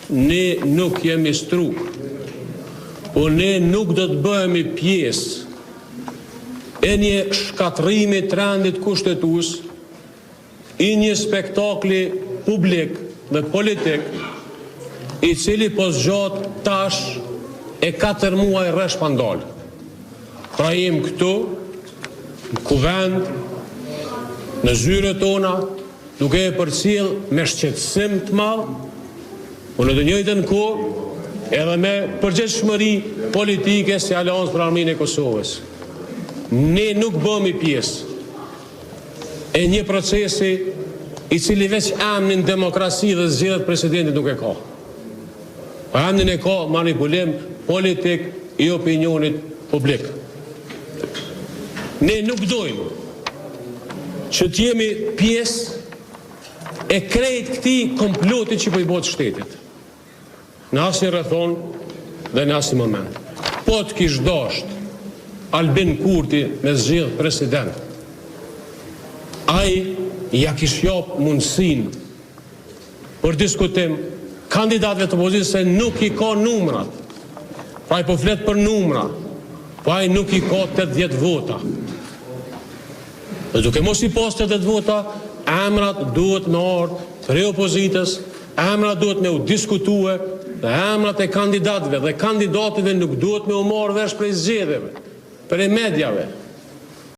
Ne nuk jemi struk, po ne nuk do të bëhemi pjesë e një shkatërrimi të rendit kushtetues, i një spektakli publik dhe politik, i cili po zgjat tash e 4 muaj rresht pa ndalë. Pra jem këtu, në kuvend, në zyret tona, duke e përcjell me shqetësim të madh, por në të njëjtën kohë edhe me përgjegjshmëri politike si Aleancë për Ardhmërinë e Kosovës. Ne nuk bëhemi pjesë e një procesi i cili veç emnin demokraci dhe zgjedhjet presidentit nuk e ka. Po emnin e ka manipulim politik i opinionit publik. Ne nuk dojmë që të jemi pjesë e krejt këtij komploti që po i bëhet shtetit. Në asnjë rrethanë dhe në asnjë moment. Po të kish dasht Albin Kurti me zgjedh president, ai ja kish jap mundësinë për diskutim kandidatëve të opozitës se nuk i ka numrat. Pra ai po flet për numra, po ai nuk i ka 80 vota. Dhe duke mos i pas 80 vota, emrat duhet me ardhë prej opozitës, emrat duhet me u diskutue dhe emrat e kandidatëve dhe kandidatëve nuk duhet me u marrë vesh prej zgjedhjeve, prej mediave.